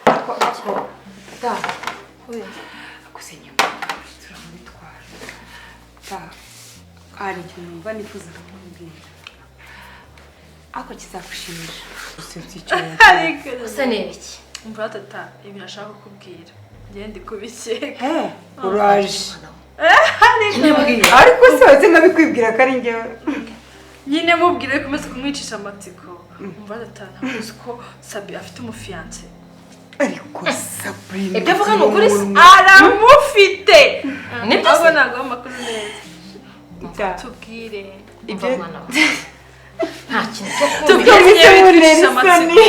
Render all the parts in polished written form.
Ako ta gusa inyuma turamubitwara. Ta, hari ikintu numva nifuza kukubwira ako kizagushimisha usibye icyo. Ese ni ibiki? Umva tata, ibintu ashaka kukubwira njye ndi kubikeka. Eh, uraje ariko se wese nkabikwibwira ko ari njyewe? Nyine mubwire ko umaze kumwicisha amatsiko. Umva tata, ntabwo uzi ko Sabi afite umufiyanse? Ariko Sabrina, Ibyo avuga ni ukuri se? Aramufite. Nibyo se? Ahubwo ntabwo amakuru neza. Ta, Tubwire. Umva mwana we, nta kintu cyo kumva. Tubwire. Ibyo Nyine bintera bitwicisha isoni. amatsiko.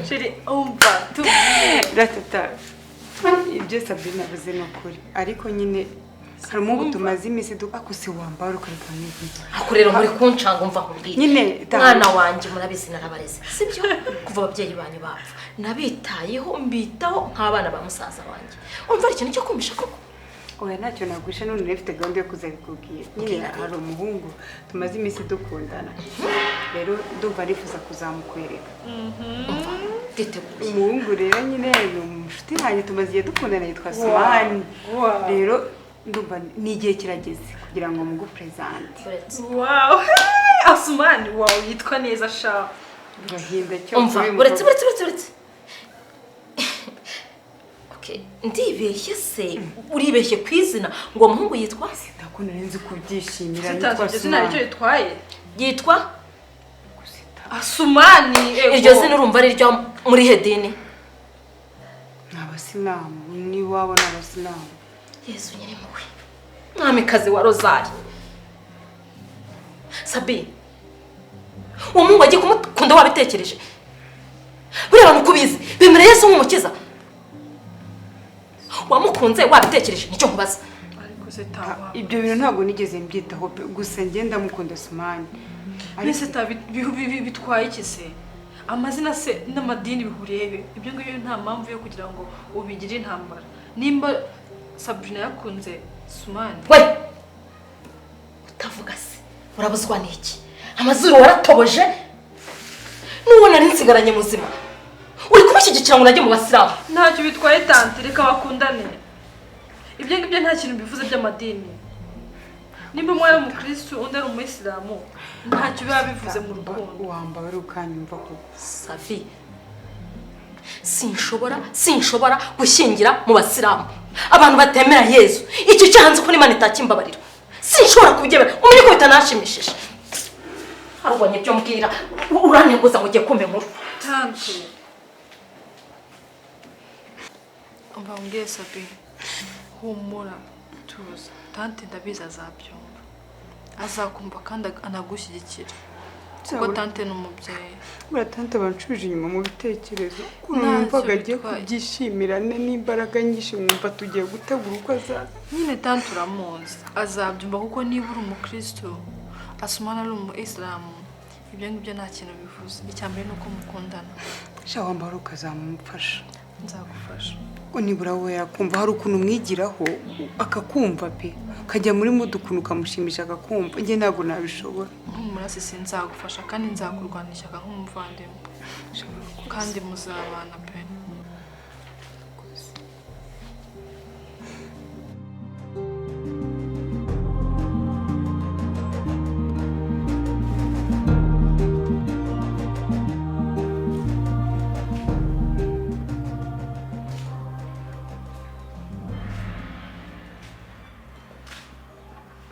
Chérie, umva tubwire. Ratata, ibyo Sabrina avuze ni ukuri, ariko nyine hari umuhungu tumaze iminsi ako se wambara ukareka nk'ibi. Ako rero muri kuncanga. Umva nkubwire. Nyine, Mwana wanjye, murabizi narabareze, sibyo? Kuva ababyeyi banyu bapfa nabitayeho, mbitaho nk'abana ba musaza wanjye. Umva, ari ikintu cyo kumvisha koko? Oya, ntacyo nagusha. None nari mfite gahunda yo kuzabikubwira. Nyine hari umuhungu tumaze iminsi dukundana, rero ndumva nifuza kuzamukwereka. Umva, nditeguye. Umuhungu rero nyine ni umushuti wanjye, tumaze igihe dukundana, yitwa Sumani. Rero ndumva ni igihe kirageze kugira ngo mugupresente. Uretse. Wow, Asumani, wow, yitwa neza sha. Gahinda cyo Umva, kuri uyu uretse, mukobwa. uretse, uretse, uretse. Okay, ndibeshye se? Uribeshye ku izina ngo uwo muhungu yitwa? Ndakunda, nzi kubyishimira. Sitazi Yitwa iryo zina Sumani. nicyo ritwaye. Yitwa? Gusita. Asumani, ego. Iryo zina urumva ari iryo muri hedini? Ni abasilamu, n'iwabo ni abasilamu. Yezu nyirimpuhwe, mwamikazi wa rozari! Sabi, uwo muhungu agiye kumukunda wabitekereje? Buriya abantu uko ubizi bemera Yesu nk'umukiza. Wamukunze wabitekereje? Nicyo nkubaza. Ariko se tawa. Ibyo bintu ntabwo nigeze mbyitaho pe. Gusa njye ndamukunda Sumani. Mbese ta bitwaye iki se? Amazina se n'amadini bihuriye he? Ibyo ngibyo nta mpamvu yo kugira ngo ubigire intambara. Nimba Sabrina yakunze Sumani. We, utavuga se urabuzwa n'iki? Amazuru waratoboje, n'uwo nari nsigaranye muzima uri kumushyigikira ngo najye mu basilamu. Ntacyo bitwaye tante, reka bakundane. Ibyo ngibyo nta kintu bivuze by'amadini. Nimba umwe ari umukirisitu undi ari umuyisilamu, ntacyo biba bivuze mu rukundo. Wambaye uri ukanyumva koko. Savi, sinshobora gushyingira mu basilamu, abantu batemera Yezu. Icyo cyaha nzi ko n'Imana itakimbabarira, sinshobora kubyemera. Umenye ko bitanashimishije. Harubonye ibyo mbwira, urantenguza ngo ugiye kumva inkuru. Tante, umva mbwiye Sabi, humura, tuza. Tante ndabizi azabyumva, azakumva kandi anagushyigikira kuko tante ni umubyeyi. Buriya tante banshubije inyuma mu bitekerezo ukuntu Ntacyo numvaga agiye bitwaye. kubyishimira n'imbaraga nyinshi, mwumva tugiye gutegura uko azaza. Nyine tante uramuzi, azabyumva kuko niba uri umukristo, Asumana ari umu isilamu, ibyo ngibyo nta kintu bivuze. Icya mbere ni uko mukundana. Sha, wambara ukazamufasha. Nzagufasha. Ko nibura we yakumva, hari ukuntu umwigiraho akakumva pe, ukajya muri mood ukuntu ukamushimisha akakumva. Njye ntabwo nabishobora. Nk'umurasi sinzagufasha kandi nzakurwana ishyaka nk'umuvandimwe, kandi muzabana pe.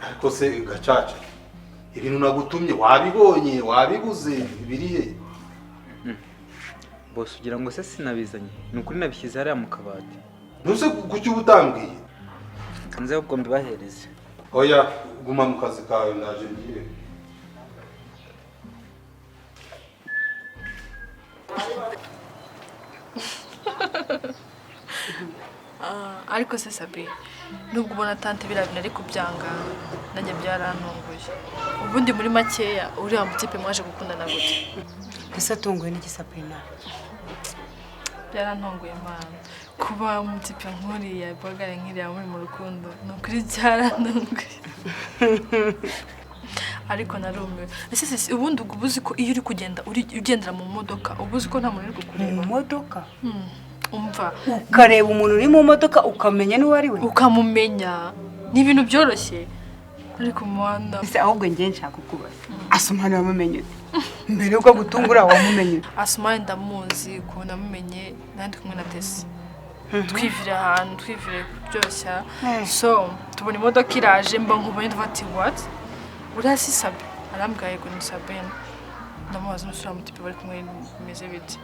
Ariko se Gacaca, ibintu nagutumye wabibonye? Wabiguze? Biri he? Bose, ugira ngo se sinabizanye? Ni ukuri nabishyize hariya mu kabati. Ntuse kuki uba utambwiye? Nze ahubwo mbibahereze. Oya, guma mu kazi kawe, ndaje ngiye. Ariko se Sabi, nubwo ubona tante biriya bintu ari kubyanga, nanjye byarantunguye. Ubundi muri makeya uriya mutipe mwaje gukundana gute? Ese atunguwe n'iki, Sabrina? Byarantunguye mana, kuba umutipe nk'uriya bagare nk'iriya muri mu rukundo, ni ukuri byarantunguye. Ariko narumiwe. Ese sisi, ubundi ubwo uba uzi ko iyo uri kugenda, uri ugendera mu modoka, uba uzi ko nta muntu uri Mu kukureba? modoka? Umva. Ukareba umuntu uri mu modoka, ukamenya n'uwo ari we? Ukamumenya, ni ibintu byoroshye, ariko umuhanda. Ese ahubwo njye nshaka kukubaza, Asumani wamumenye ute? Mbere yuko agutungura wamumenye ute? Asumani ndamuzi. Ukuntu namumenye, nandi kumwe na Tesi, twivira ahantu, twivire kuryoshya. So tubona imodoka iraje, mba nkubonye, ndavuga ati: "What, uriya si Sabe?" Arambwira: "Yego, ni Sabine." Ndamubaza: "Umusore mutipe bari kumwe bimeze bite?"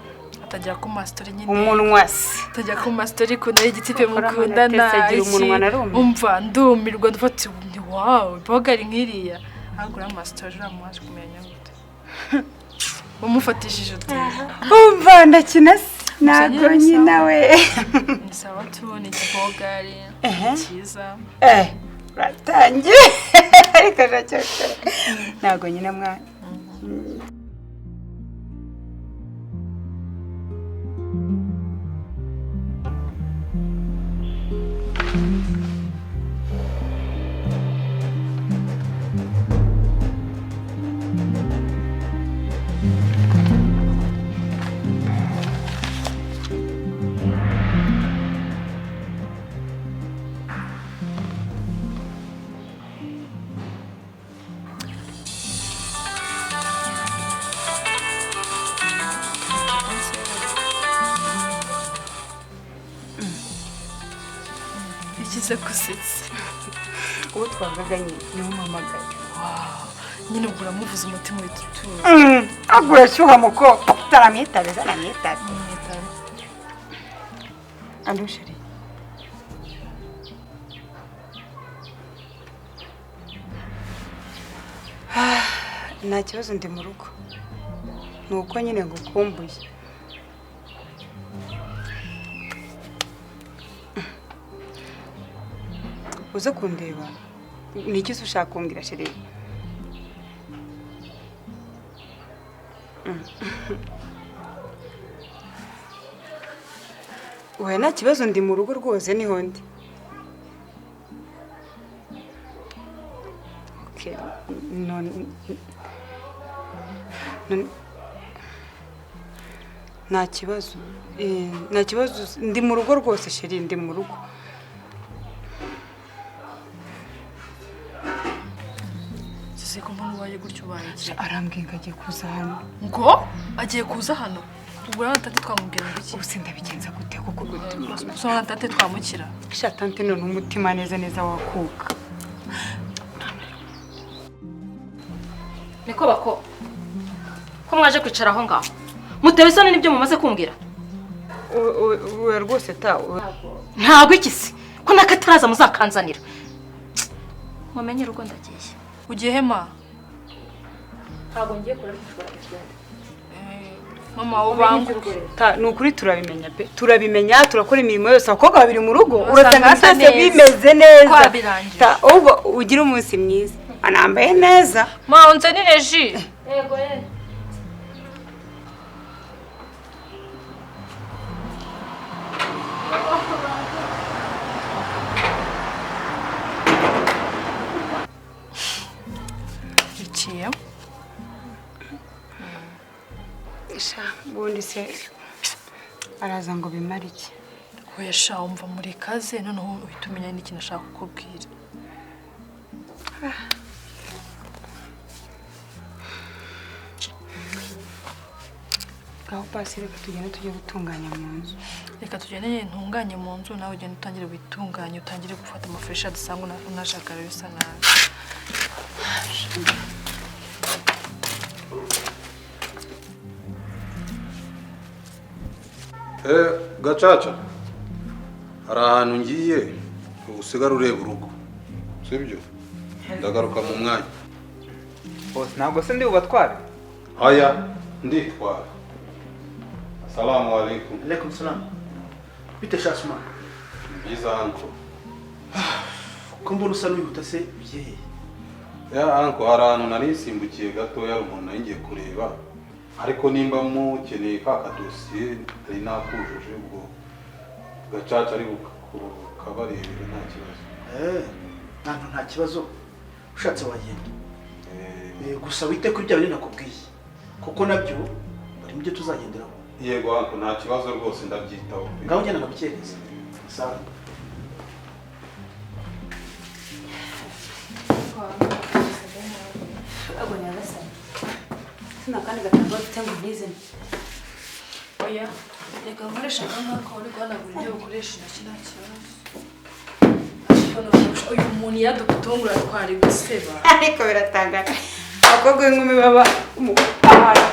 Atangira kuma story nyine. Umunwa se? Atangira kuma story ukuntu ari igitipe Ukora. mukundana. Tesi agira umunwa, Iki. narumiwe. Umva, ndumirwa, ndavuga ni wow, bogari nk'iriya, ariko uriya ma story uriya muwaje kumenya gute? Wamufatishije ute? Umva, ndakina se, ntabwo Gusa nyine ni nyina sawa. we. Ni sawa tu, ni ikibogari cyiza. Eh, uratangiye, ariko ndacyakora, ntabwo nyina mwana. Ikize gusetsa? Uwo twavuga nyine niwe umpamagaye. Nyine ubwo uramuvuza, umutima uhita utuza. Ahubwo urashyuha muko utaramwitabe, zaramwitabe. Allo chéri. Nta kibazo, ndi mu rugo. Ni uko nyine ngukumbuye. Uze kundeba. Ni iki se ushaka kumbwira, chéri? Oya, nta kibazo, ndi mu rugo rwose, niho ndi. Okay, no, nta kibazo. Nta kibazo, ndi mu rugo rwose chéri, ndi mu rugo. Sese, ko mbona ubaye gutyo, ubaye iki? Arambwiye ngo agiye kuza hano. Ngo agiye kuza hano? Ubwo rero tate twamubwira ngo iki? Ubu se ndabigenza gute kuko? So tate twamukira? Sha tante, none umutima neza neza wakuka. Niko bako, ko mwaje kwicara aho ngaho mutewe isoni n'ibyo mumaze kumbwira? Oya rwose ta. Ntabwo iki se ko n'akataraza muzakanzanira? Mumenye urugo, ndagiye. Ugiye hema? Ntabwo ngiye kure, ariko ushobora kugenda. Mama, ubanguke. Ta, ni ukuri turabimenya pe, turabimenya, turakora imirimo yose, abakobwa babiri mu rugo. Urasanga Urasanga hasa byose neza. bimeze neza. Twabirangije. Ta, ubwo ugire umunsi mwiza, anambaye neza. Ma, unzanire ji. Yego ye. Biciye. Sha, ubundi se araza ngo bimare iki? Oya sha, umva, muri kaze noneho uhita umenya n'ikintu ashaka kukubwira. Ngaho pasi, reka tugende tujye gutunganya mu nzu. Reka tugende nyine ntunganye mu nzu, nawe ugende utangire witunganye, utangire gufata amafureshi adusanga unajagara bisa nabi. Gacaca, hari ahantu ngiye, usigara ureba urugo, sibyo? Ndagaruka mu mwanya. Bose, ntabwo se ndi bubatware? Aya, nditwara. Asalamu alaikum. Alaikum salam. Bite sha Asuma? Ni byiza, uncle. Ko mbona usa n'uwihuta se, ugiye? Ya uncle, hari ahantu nari nsimbukiye gatoya, hari umuntu nari ngiye kureba, ariko nimba mukeneye ka kadosiye nari nakujuje, ubwo Gacaca ari bukabarebera, nta kibazo. Eh, ntabwo nta kibazo. Ushatse wagenda. Eh, Gusa wite kuri bya bintu nakubwiye, kuko nabyo bari mu byo tuzagenderaho. Yego uncle, nta kibazo rwose, ndabyitaho pe. Ngaho ugenda ndagukereza. Sawa. Abo nyagasani, sina kandi gatambaro mfite ngo ntizane. Oya, reka nkoresha aka ngaka uri guhanagura ibyo ukoresha intoki, nta kibazo. Ariko noneho uyu muntu yadugutungura twari guseba. Ariko biratangaje, abakobwa b'inkumi baba mu ahantu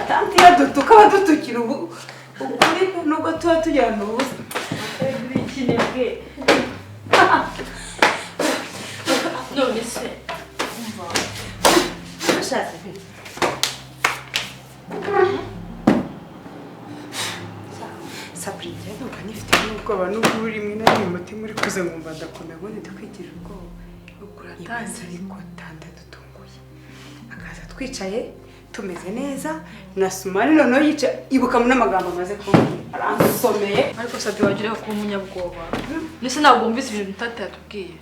tante yadutuka badutukira ubu ukuri, nubwo tuba tujyana ubusa. Ikinebwe. None se umva. Ashatse pe. Sabrina, njye ndumva nifite n'ubwoba, nubwo rimwe na rimwe umutima uri kuza nkumva ndakomeye, ubundi ndakwigira ubwoba. Ibaze ariko tante dutunguye akaza twicaye tumeze neza na Sumani, noneho yica ibuka n'amagambo amaze kumbwira aransomeye. Ariko Sabi, wagira kuba umunyabwoba. Nese ntabwo wumvise ibintu tata yatubwiye?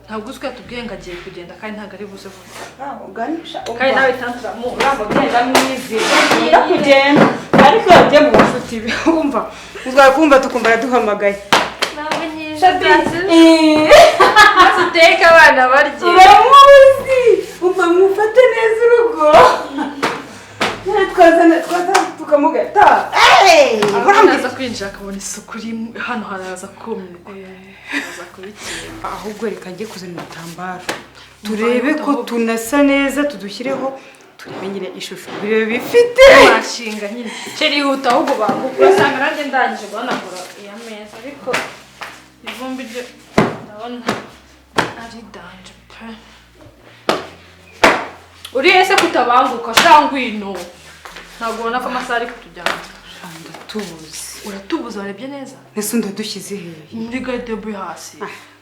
Ntabwo uzi ko yatubwiye ngo agiye kugenda kandi ntabwo ari buze vuba? Uganisha. Kandi nawe tante uramubwiye. Ndamwizeye kugenda, ariko yagiye mu bashuti be, wumva uzwa kumva tukumva araduhamagaye. Nawe nyinshi maze uteke abana barye. Uramuzi, umva mufate neza urugo, twazana twaza tukamugata. Araza kwinjira akabona isuku iri hano, haraza kumirwa, araza kubikira. Ahubwo reka njye kuzana ibitambaro turebe ko tunasa neza, tudushyireho turebe nyine ishusho birebe bifite. Washinga nyine chéri, yihuta ahubwo banguka, urasanga nanjye ndangije guhanagura iya meza, ariko ivumbi ryo ndabona ari danger pe. Uriye se kutabanguka? Sha ngwino, ntabwo ubona ko amasaha ari kutujyana? Ndatubuze. Uratubuza, warebye neza? Ese ndadushyize hehe? Muri garde yo hasi.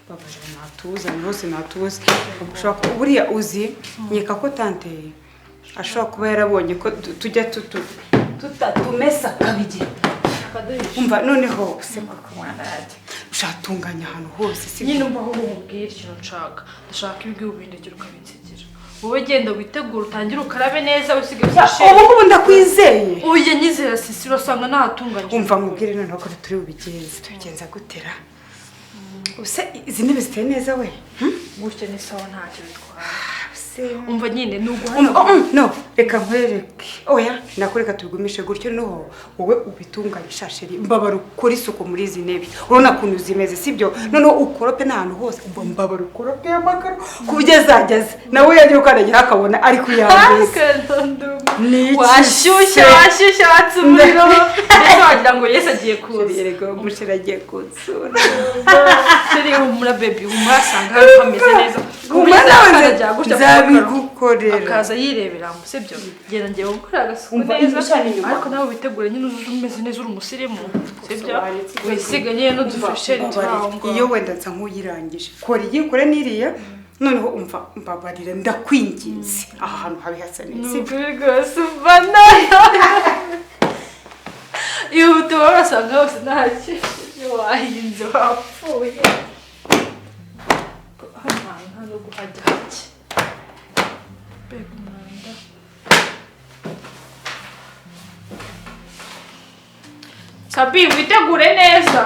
Babarira, natuza rwose, natuza. Ushobora buriya uzi nkeka ko tante ashobora kuba yarabonye ko tujya tutatumesa kabigira. Umva noneho se koko mwana yanjye, ushatunganya ahantu hose si? Nyine umva aho umubwira ikintu nshaka. Ndashaka ibyo ubindegera ukabinsigira. Wowe genda witegure, utangire ukarabe neza, usige Ubu ngubu ndakwizeye. Uye nyizera sisi, urasanga nahatunganyije. Umva nkubwire noneho ko turi bubigenze. Tubigenza gutera use izi ntebe ziteye neza we. Gutya ni sawa, ntacyo bitwaye. Se Umva nyine ni Umva, uguhana. oh, no, reka nkwereke. Oya, nakureka tubigumishe gutyo, noho wowe ubitunganye. Sha chéri, mbabara ukore isuku muri izi ntebe, urabona ukuntu zimeze, sibyo? Noneho ukorope n'ahantu hose. Umva, mbabara ukorope amakaro ku buryo azajya aza nawe yagiye ukandagira akabona ari kuyambaza. Ni iki Washyushye. se? Washyushye, watse umuriro, ndetse wagira ngo Yesu agiye kuza. Chéri, erega umuchéri agiye kunsura. Chéri, humura baby, humura, asanga hano hameze neza. Humura nawe. Akajya gutya ku makaro. Nzabigukorera. Akaza yirebera mu, sibyo? Genda, ngiye gukora agasuku Umva, neza. ibishani inyuma. Ariko nawe witegure nyine, uze umeze neza, uri umusirimu, sibyo? Usobanutse. Wisige nyine n'udufresheri turi aho ngaho. Iyo wenda nsa nk'uyirangije, kora iyi, kore n'iriya. Noneho umva, mbabarira, ndakwinginze, aha hantu habe hasa Ni neza, sibyo? ukuri rwose, umva nayo ihute, wowe urasanga hose ntakishije, wahinze wapfuye. Hano hantu nta no guhajya hake, mbega umwanda! Sabi, witegure neza.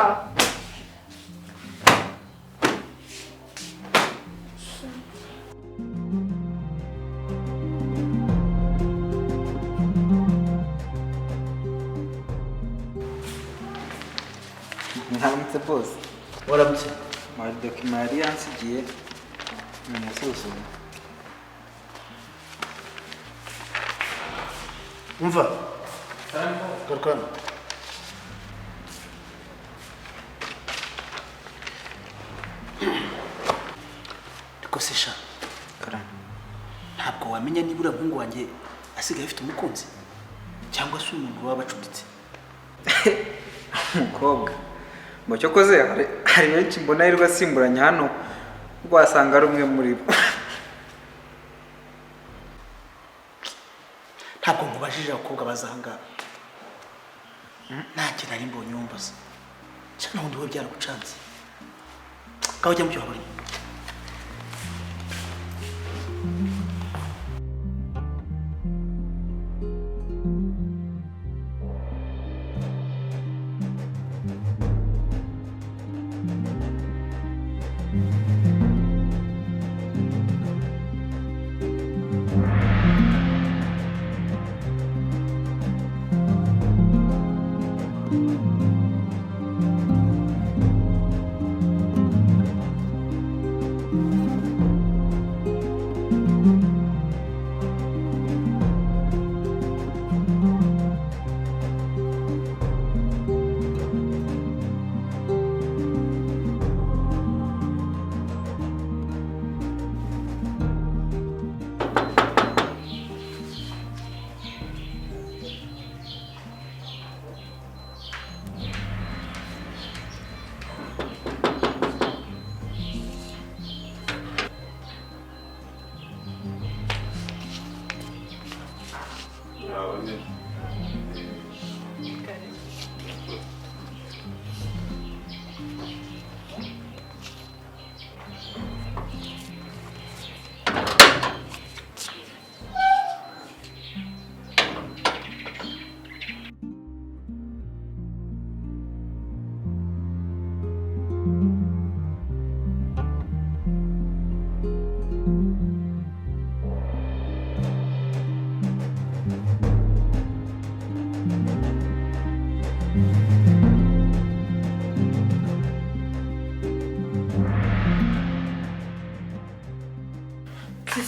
Mwaramutse bose. Waramutse. Mari document yari yansigiye ni umusuzuma. Umva, garuka hano. Ariko se sha, Karame. ntabwo wamenya niba uriya muhungu wanjye asigaye afite umukunzi cyangwa se umuntu baba bacumbitse? Umukobwa ngo cyokoze hari benshi mbona yirirwa asimburanya hano, wasanga ari umwe muri bo. Ntabwo nkubajije abakobwa baza aha ngaha, ntacyo nari mbonye wumbaza cyangwa undi we byaragucanze. Ngaho jya mu cyo waba urimo.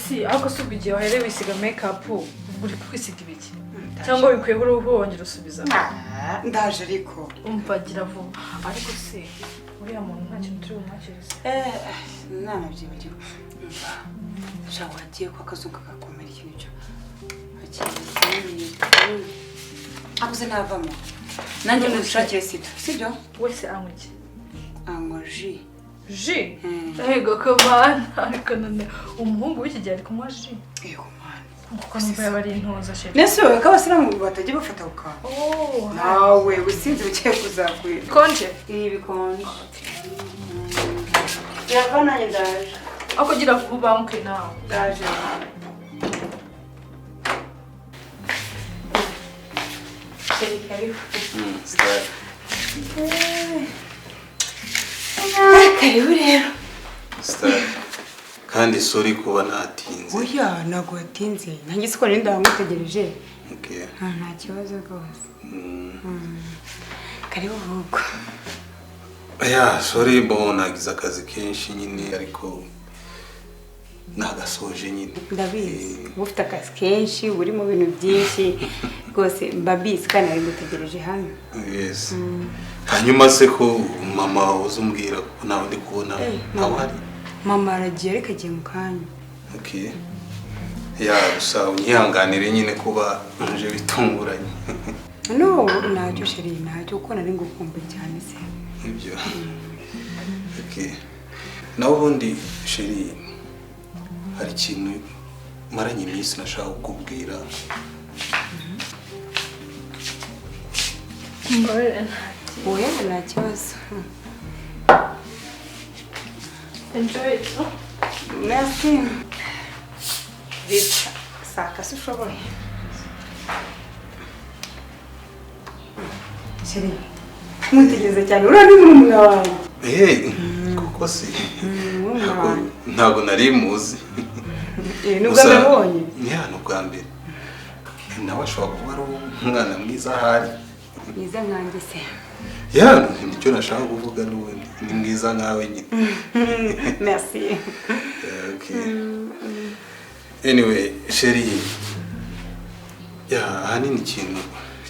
Si ariko si ubwo igihe wahereye wisiga make-up ubwo uri kwisiga ibiki cyangwa bikuyeho uruhu wongera usubiza? Ndaje ariko. Umva gira vuba. Ariko se uriya muntu nta kintu turi bumwakirize? Nanabyibagiwe. Umva sha, wagiye ko akazuba kagakomera ikintu cyo abuze navamo nanjye mushakire sida, sibyo? Wese anywa iki? Anywa ji. Ji? Ego komana, ariko none umuhungu w'iki gihe ari kunywa ji? Ego mana. Kuko numva yaba ari intoza sheri. Nese wowe ko abasilamu batajya bafata ku kantu? Oh, nawe usinzi ugiye kuzakwira. Konje? Ibi bikonje. Birava nanjye ndaje. Ako gira vuba banke nawe. Ndaje. Sheri karibu. Style. Karibu rero. Style. Kandi sorry kuba natinze. Oya ntabwo watinze. Nanjye siko nari ndamutegereje. Okay. Nta kibazo rwose. Karibu ahubwo. Ya sorry bon nagize akazi kenshi nyine ariko nagasoje nyine. Ndabizi. Uba ufite akazi kenshi, uri mu bintu byinshi rwose mbabizi kandi nari ngutegereje hano. Yes. Hanyuma se ko mama uzumbwira ko nawe ndi kubona ntawe hari. Mama aragiye ariko agiye mu kanya. Okay. Ya gusa unyihanganire nyine kuba nje bitunguranye. No, ntacyo sheri, ntacyo kuko nari ngukumbuye cyane se. Ibyo. Okay. Naho ubundi sheri hari ikintu maranye iminsi nashaka kukubwira. Oya nta kibazo. Enjoy it. Merci. Rita, saka se ushoboye. Sheri, mwitegereze cyane uriya ni murumuna wawe. Kuko si ntabwo nari muzi. Nubwo nabonye. Ya ni ubwa mbere. Nawe ashobora kuba ari umwana mwiza ahari. Mwiza nkanjye se? Ya nicyo nashaka kuvuga n'ubundi ni mwiza nkawe nyine. Merci. Okay. Anyway, sheri, ya ahanini ikintu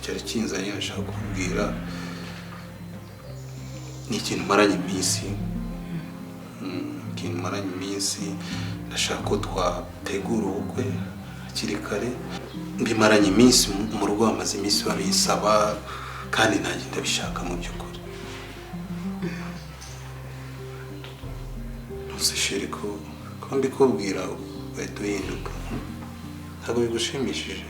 cyari kinzanye nashaka kukubwira ni ikintu maranye iminsi. Ikintu maranye iminsi ndashaka ko twategura ubukwe hakiri kare. Mbimaranye iminsi mu rugo bamaze iminsi babisaba kandi nanjye ndabishaka mu by'ukuri. Ntuzi sheri ko mbikubwira ugahita uhinduka. Ntabwo bigushimishije.